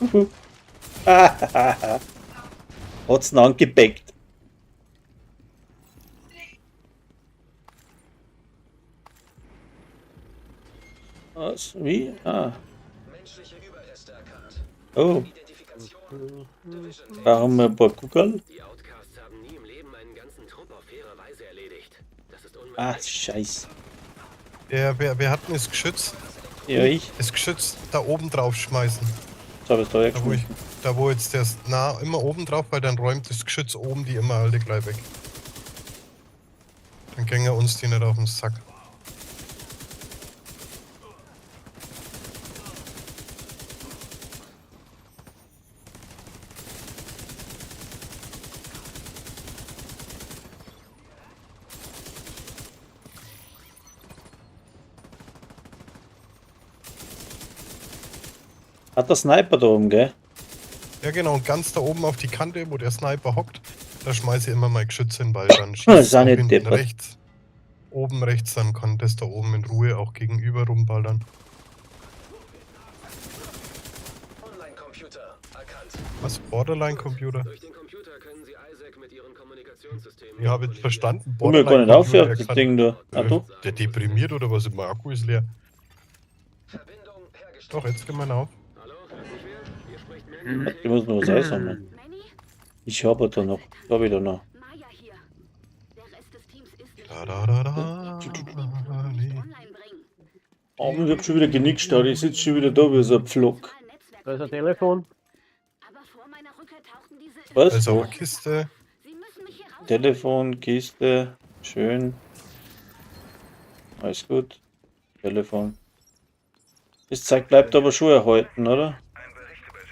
Uhu. Hat's ihn angepackt. Was? Wie? Ah. Menschliche Überreste erkannt. Oh, Identifikation. Division brauchen wir ein paar Kugeln? Die Outcasts haben nie im Leben einen ganzen Trupp auf faire Weise erledigt. Das ist unmöglich. Ah, scheiß. Ja, wer hat denn das Geschütz? Ja, ich. Das Geschütz da oben drauf schmeißen. Jetzt habe ich da Da wo, ich, hergeschmissen. da wo jetzt der ist, na, immer oben drauf, weil dann räumt das Geschütz oben die immer alle gleich weg. Dann gänge uns die nicht auf den Sack. Hat der Sniper da oben, gell? Ja genau, und ganz da oben auf die Kante, wo der Sniper hockt, da schmeiße ich immer mein Geschütz hin, weil dann Das ist schießt auch auch nicht hinten deppert. rechts. Oben rechts, dann kann das da oben in Ruhe auch gegenüber rumballern. Online-Computer erkannt. Was? Borderline-Computer? Durch den Computer können Sie Isaac mit Ihren Kommunikationssystemen. Ich habe jetzt verstanden, Komm mir gar nicht auf, Borderline-Computer das erkannt. Ding da. Ah, du? Der deprimiert oder was? Mein Akku ist leer. Verbindung hergestellt. Doch, jetzt gehen wir auf. Hallo, hört mich wer? Hier spricht Manny. Ich muss noch was einsammeln. Manny? Ich habe da noch. Da hab ich da noch. Maya hier. Der Rest des Teams ist nicht. Da, da, da, da. Wir können den Knoten nicht Nee. online bringen. Aber ich hab schon wieder genickt, Alter. Ich sitze schon wieder da wie so ein Pflock. Da ist ein Telefon. Aber vor meiner Rückkehr tauchten diese Was? Da ist auch eine Kiste. Sie müssen mich hier raus. Telefon, Kiste, schön. Alles gut. Telefon. Das Zeug bleibt aber schon erhalten, oder?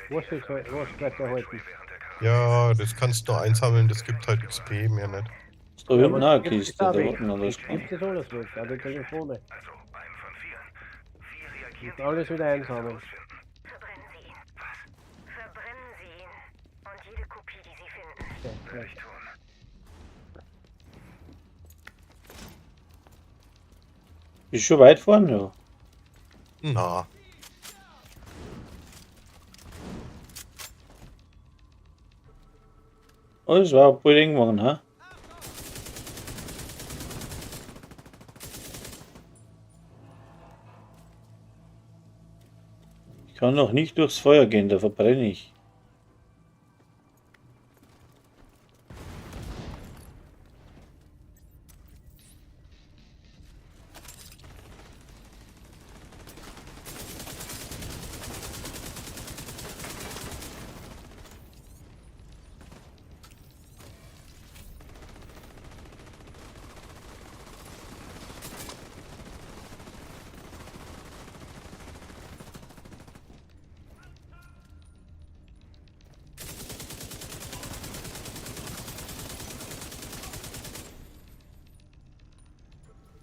Was, ist, was bleibt erhalten? Ja, das kannst du nur einsammeln, das gibt halt XP, mehr nicht. Ist da hinten auch eine Gibt Kiste, es da auch weg. unten alles Gibt dran. es alles weg, auch die Telefone. Und alles wieder einsammeln. Verbrennen Sie ihn. Was? Verbrennen Sie ihn. Und jede Kopie, die Sie finden. Ja, vielleicht. Ist schon weit vorne, ja. Na. Oh, das war bald irgendwann, hä? Ich kann noch nicht durchs Feuer gehen, da verbrenne ich.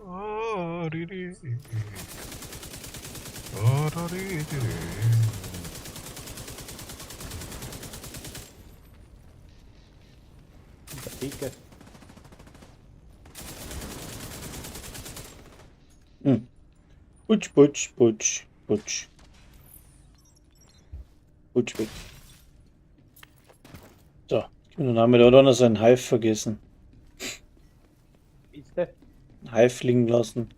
Ah, di, di, di. Ah, da, di, di, di. Der Dicke. Hm. Putsch, putsch, putsch, putsch. Putsch weg. So, dann haben wir da auch noch seinen Hive vergessen. Bitte? Hive liegen lassen.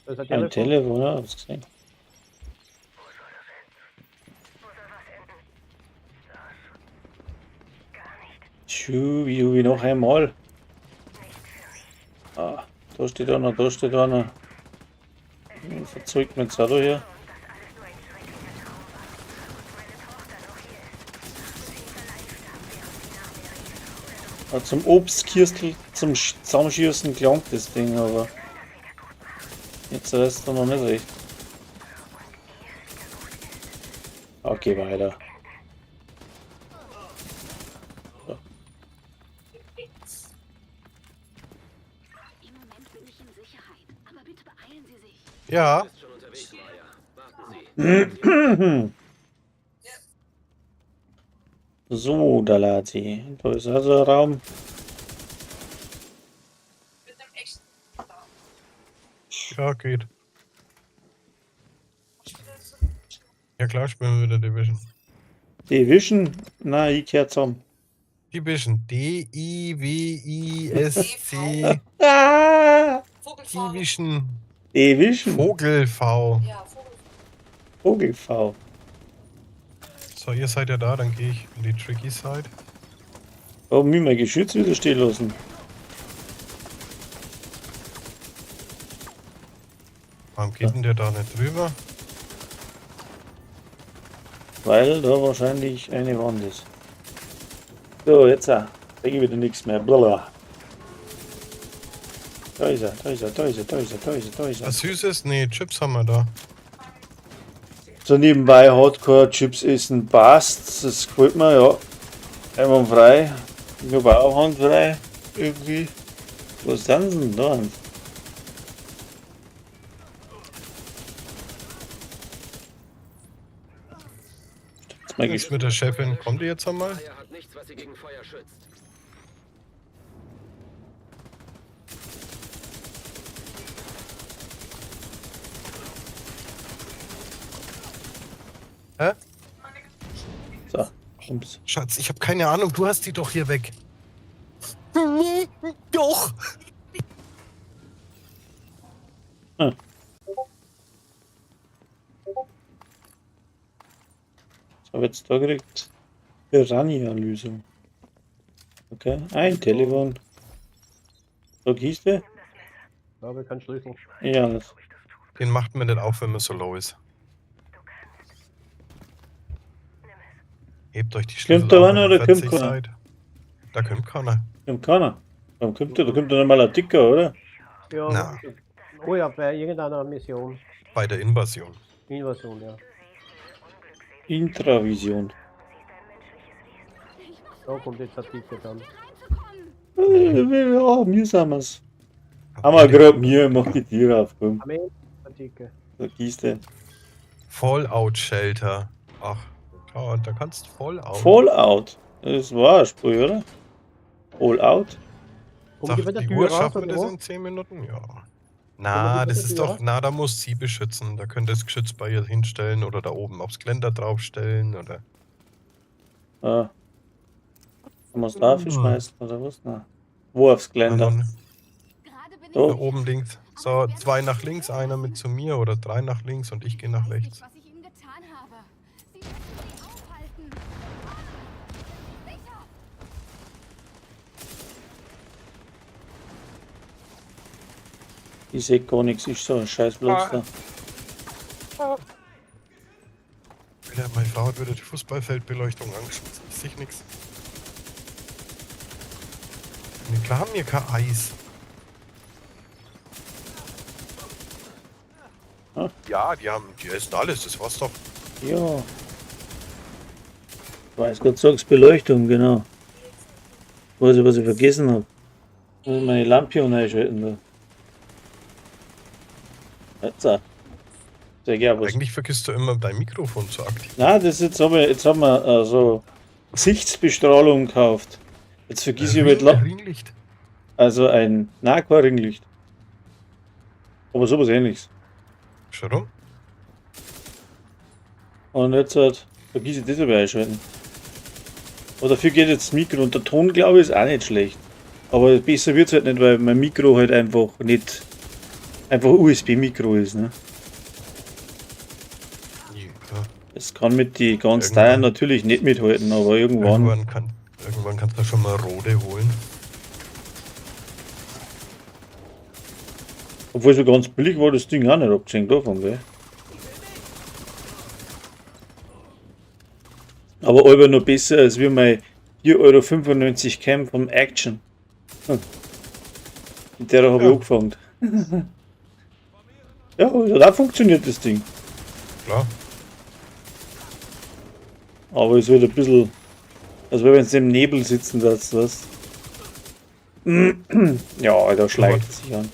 Da ist ein Ein Telefon. Telefon, ja, hab's gesehen. Wo soll was enden? Das. Gar nicht. Schubi, Jubi, noch einmal. Nicht für mich. Ah, da steht einer, da steht einer. Verzeugt mit Zado hier. Und dass alles nur ein schrecklicher Traum war. Und meine Tochter noch hier ist. Und sie nicht allein starb, während sie nach mir rief. Oder Ah, zum Obstkirstel, zum Zusammenschießen klangt das Ding, aber jetzt weiß er noch nicht recht. Okay, weiter. So. Ja, Ist schon unterwegs, Maya. Warten Sie. So, Dalati. Da ist also ein Raum. ja, geht. Ja klar, spielen wir wieder Division. Division? Na, ich kehr zusammen. Division. D-I-W-I-S-C. Ah! Vogelfarbe. Division. Division. Vogel V. Ja, Vogel. Vogel V. So, ihr seid ja da, dann gehe ich in die Tricky Side. Warum mir mein Geschütz wieder stehen lassen? Warum geht denn der da nicht drüber? Weil da wahrscheinlich eine Wand ist. So, jetzt auch. Krieg ich wieder nichts mehr. Blablabla. Da ist er, da ist er, da ist er, da ist er, da ist er, da ist er. Was Süßes? Nee, Chips haben wir da. So nebenbei Hardcore Chips essen passt. Das gefällt mir, ja. Einwandfrei. Ich habe auch handfrei. Irgendwie. Was sind denn da? Jetzt mal Jetzt mit der Chefin, kommt die jetzt einmal? Maya hat nichts, was sie gegen Feuer schützt. Hä? So, ups. Schatz, ich habe keine Ahnung, du hast die doch hier weg. Nee, doch. Was habe ich jetzt da gekriegt? Piranha-Lösung. Okay, ein Telefon. So, Kiste? Da habe ich keinen Schlüssel. Ja, das. Den macht man nicht auf, wenn man so low ist. Hebt euch die Schlüssel Kommt da auf, einer wenn ihr oder kommt 40 keiner? seid. Da kommt keiner. Kommt keiner. Warum kommt der? Da kommt doch nicht mal ein Dicker, oder? Ja. Na. Oh ja, bei irgendeiner Mission. Bei der Invasion. Invasion, ja. Intravision. Da kommt jetzt der Dicke dann. Ja, mir sind wir's. Haben wir grad mir, mach die Tür auf, komm. Amen, der Dicke. So, Kiste. Fallout Shelter. Ach, schau, da kannst du Fallout. Fallout. Das war ein Spiel, oder? Fallout? Kommt Sagt die bei der die Tür Uhr, raus, schaffen wir oder das was? in 10 Minuten? Ja. Kommen Na, die das bei der ist Tür doch, raus? na, da muss sie beschützen. Da könnt ihr das Geschütz bei ihr hinstellen oder da oben aufs Geländer draufstellen oder. Ah. Kann man's da schmeißen oder was? Na. Wo aufs Geländer? Dann Gerade bin ich da Oh. oben links. So, zwei nach links, einer mit zu mir oder drei nach links und ich gehe nach weiß nicht, rechts. was ich ihnen getan habe. Sie müssen sie aufhalten. Sicher. Ich seh gar nichts, ist so ein scheiß Platz da. Alter, meine Frau hat wieder die Fußballfeldbeleuchtung angeschmissen. Ich sehe nichts. Nee, klar haben wir kein Eis. Ah. Ja, die haben, die essen alles, das war's doch. Ja. Ich weiß Gott sag's Beleuchtung, genau. Weiß ich, was ich vergessen hab. Muss ich meine Lampion einschalten da. Jetzt auch. Sehr gerne was. Eigentlich vergisst du immer dein Mikrofon zu aktivieren. Na, das jetzt haben wir, jetzt haben wir so Gesichtsbestrahlung gekauft. Jetzt vergiss ich über die Ringlicht. Also ein na, kein Ringlicht. Aber sowas ähnliches. Schon rum? Und jetzt halt, vergiss ich das aber einschalten. Aber dafür geht jetzt das Mikro und der Ton, glaube ich, ist auch nicht schlecht. Aber besser wird es halt nicht, weil mein Mikro halt einfach nicht einfach USB-Mikro ist. Ne? Ja. Es kann mit die ganz Irgendwann. teuren natürlich nicht mithalten, aber irgendwann. Irgendwann kannst du schon mal Rode holen. Obwohl so ganz billig war das Ding auch nicht abgesehen davon, gell? Aber aber noch besser als wie mein 4,95 Euro Cam vom Action. Mit der habe ich Ja. angefangen. Ja, also da funktioniert das Ding. Klar. Aber es wird ein bisschen, als wenn du im Nebel sitzen lässt, was? Ja, da schleicht sich an.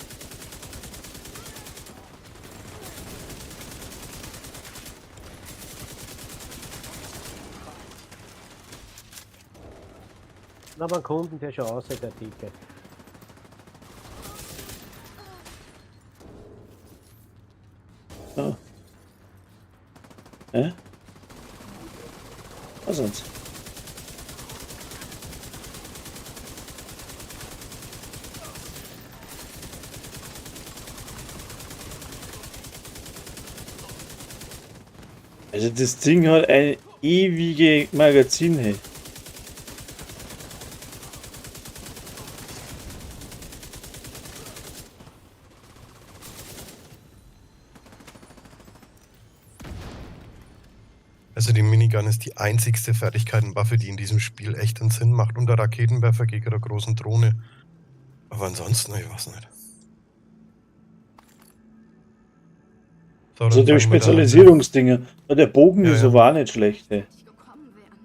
Na, beim Kunden, der schon aussieht, der Dicke. Ah. Hä? Was sonst? Also das Ding hat ein ewige Magazin, hey. Also die Minigun ist die einzigste Fertigkeitenwaffe, die in diesem Spiel echt einen Sinn macht. Und der Raketenwerfer gegen der großen Drohne. Aber ansonsten, ich weiß nicht. So, Also dann die fangen wir da an. Spezialisierungsdinger. Ja, der Bogen Ja, ist ja. aber auch nicht schlecht, ey. Nicht gekommen wären.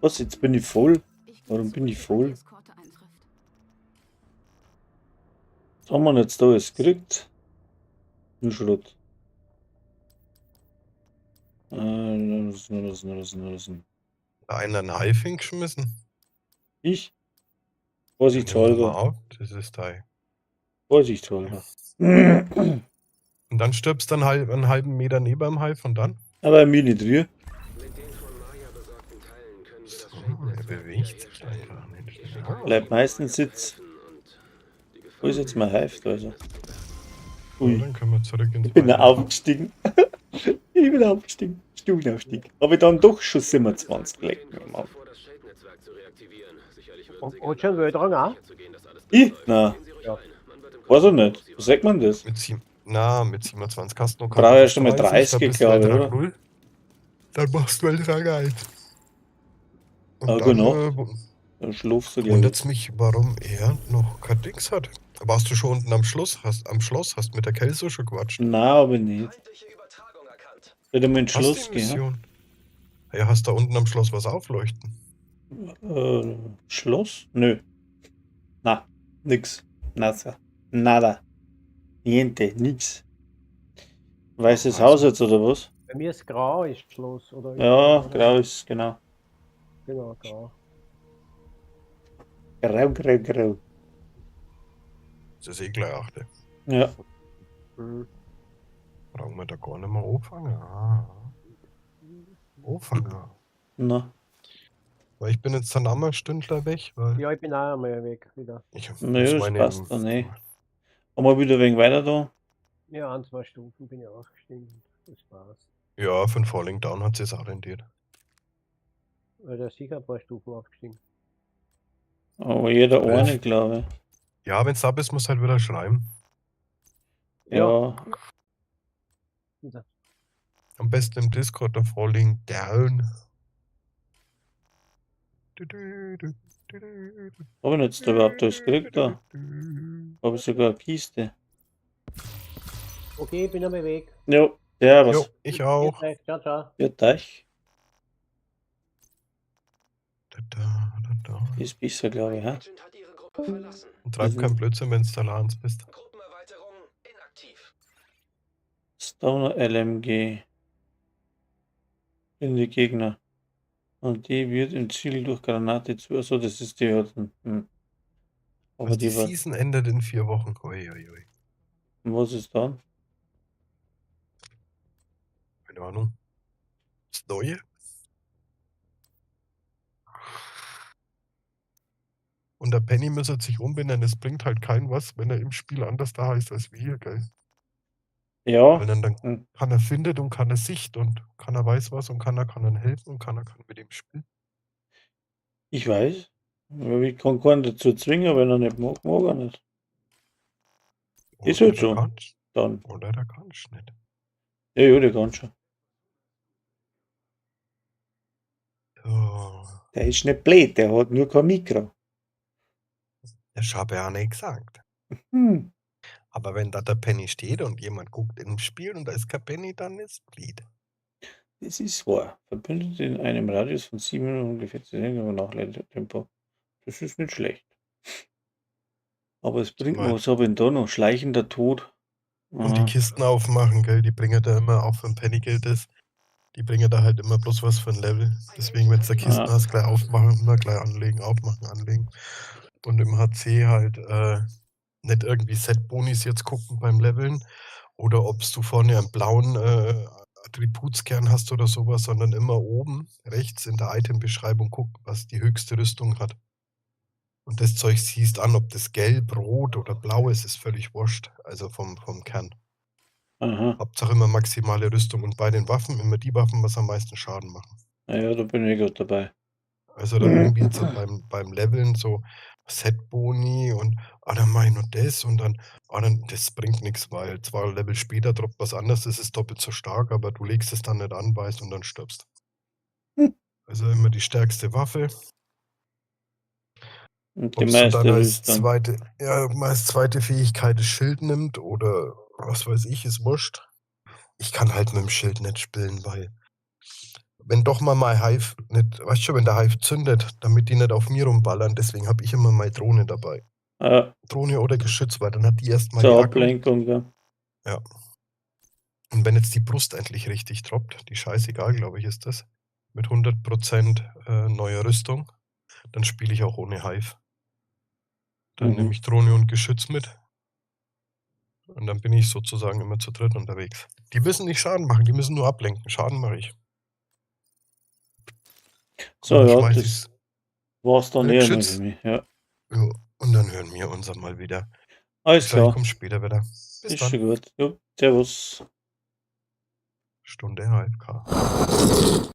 Was, jetzt bin ich voll. Ich Warum gehe bin ich zurück, voll? wenn die Eskorte eintrifft. Was haben wir denn jetzt da alles gekriegt? Nur Schrott. Was. Da einer einen Hive hingeschmissen. Ich? Nimm doch mal Vorsichtshalber. auf, das ist da. Vorsichtshalber. Und dann stirbst du dann halb, einen halben Meter neben dem Hive und dann? Aber mir nicht rühr. Mit den von Maya besorgten Teilen können wir das So, er Shade-Netzwerk bewegt sich wiederherstellen. einfach nicht. Ich schicke ein Bleibt Team, meistens Maya zu sitz. helfen und die Wo ist jetzt mein Hive da? Also? So, Ui. dann können wir zurück ins Ich bin da Wald. aufgestiegen. Ich bin aufgestiegen. Stufenaufstieg. Habe ich dann doch schon 27 gelegt. Mit Mann. vor, das Shade-Netzwerk zu reaktivieren. Sicherlich würden Und- Sie und gerne schon Weltrang auch? sicherzugehen, dass alles Ich? läuft. Na. Gehen Sie ruhig Ja. rein. Man wird im Weiß ich Computer nicht. auf Sie Wo sagt man das? Mit sieben, na, mit 27 hast du noch Brauche ich erst einmal 30, 30, da bist du glaube ich, Weltrang oder? 0. Dann machst du Weltrang 1. Und Ah, dann genau. Dann schlafst du gleich. wundert's mich, warum er noch kein Dings hat. Warst du schon unten am Schluss? Hast, am Schloss? Hast mit der Kelso schon quatscht? Nein, aber nicht. Feindliche Übertragung erkannt. Soll ich mal ins Hast Schloss die gehen? Mission? Ja, hast da unten am Schloss was aufleuchten? Schloss? Nö. Na, nix. Nada. Nada. Niente, nix. Weißes Also. Haus jetzt oder was? Bei mir ist grau, ist Schloss, oder? Ja, Oder? grau ist, genau. Genau, grau. Grau, grau, grau. Das ist eh gleich 8. Ja. Mhm. Brauchen wir da gar nicht mehr anfangen. Ah. Anfangen. Na. Weil ich bin jetzt dann einmal Stündler weg, weil Ja, ich bin auch einmal weg wieder. ich Naja, muss das meine. passt dann eh. Haben wir wieder wegen weiter da? Ja, ein, zwei Stufen bin ich aufgestiegen. Das passt. Ja, von Falling Down hat es auch rendiert. Weil der ist sicher ein paar Stufen aufgestiegen. Aber jeder Zwölf. eine, glaube ich. Ja, wenn's da bist, musst du halt wieder schreiben. Ja. Wieder. Am besten im Discord der Falling Down. Du, du, du, du, du, du, Hab ich jetzt da überhaupt alles gekriegt da? du. Habe ich sogar eine Kiste. Okay, ich bin einmal weg. Jo, ja, Jo, was? ich auch. Grüß euch. Ciao, ciao. Ja, Teich. Da, da, da, da. Ist besser, glaube ich, hä? Agent hat Ihre Gruppe verlassen. Und treib keinen Blödsinn, wenn du allein bist. Gruppenerweiterung inaktiv. Stoner LMG. In die Gegner. Und die wird im Ziel durch Granate zu. Achso, das ist die. Hm. Aber Was, die die war. Season endet in 4 Wochen. Ui, ui, ui. Und was ist dann? Keine Ahnung. Das Neue? Und der Penny müsste sich umbenennen. Es bringt halt keinem was, wenn er im Spiel anders da heißt als wir, gell? Ja, Weil dann Hm. keiner findet und keiner sieht und keiner weiß was und keiner kann dann helfen und keiner kann mit ihm spielen. ich weiß. Aber ich kann keinen dazu zwingen, wenn er nicht mag, mag er nicht. Ist Oder halt der so. kann's. Dann. Oder der kann's nicht. Ja, ja, der kann schon. So. Der ist nicht blöd, der hat nur kein Mikro. Das habe ich auch nicht gesagt. Hm. Aber wenn da der Penny steht und jemand guckt im Spiel und da ist kein Penny, dann ist blöd. Das ist wahr. Verbündet in einem Radius von 7 ungefähr 10 Nachladetempo. Das ist nicht schlecht. Aber es bringt mir, Weil- was habe ich denn da noch? Schleichender Tod. Und die Aha. Kisten aufmachen, gell? Die bringen da immer, auch wenn Penny gilt ist, Die bringen da halt immer bloß was für ein Level. Deswegen, wenn du da Kisten Ja. hast, gleich aufmachen, immer gleich anlegen, aufmachen, anlegen. Und im HC halt nicht irgendwie Set-Bonis jetzt gucken beim Leveln oder ob du vorne einen blauen Attributskern hast oder sowas, sondern immer oben rechts in der Item-Beschreibung gucken, was die höchste Rüstung hat. Und das Zeug siehst an, ob das gelb, rot oder blau ist, ist völlig wurscht. Also vom Kern. Aha. Hauptsache immer maximale Rüstung und bei den Waffen immer die Waffen, was am meisten Schaden machen. Naja, da bin ich gerade dabei. Also da irgendwie jetzt beim Leveln so Set-Boni und dann mach ich noch das und dann, dann, das bringt nichts, weil zwei Level später droppt was anderes, das ist doppelt so stark, aber du legst es dann nicht an, weißt und dann stirbst. Also immer die stärkste Waffe. Und die Ob du dann meiste als Rüstung. zweite, ja, ob man als zweite Fähigkeit das Schild nimmt oder was weiß ich, ist wurscht. Ich kann halt mit dem Schild nicht spielen, weil wenn doch mal mein Hive nicht, weißt schon, wenn der Hive zündet, damit die nicht auf mir rumballern, deswegen habe ich immer meine Drohne dabei. Ja, Drohne oder Geschütz, weil dann hat die erstmal die zur Akku. Ablenkung, ja. Ja. Und wenn jetzt die Brust endlich richtig droppt, die scheißegal, glaube ich, ist das, mit 100% neuer Rüstung, dann spiele ich auch ohne Hive. Dann nehme ich Drohne und Geschütz mit. Und dann bin ich sozusagen immer zu dritt unterwegs. Die müssen nicht Schaden machen, die müssen nur ablenken. Schaden mache ich. So, Und dann ja, schmeiß das ich's. war's dann Ja, eh einmal Geschütz. für mich. Ja. Ja, und dann hören wir uns einmal wieder. Alles Ich sag, ich klar. komme später wieder. Bis Ist dann. schon gut. Ja, servus. Stunde HFK.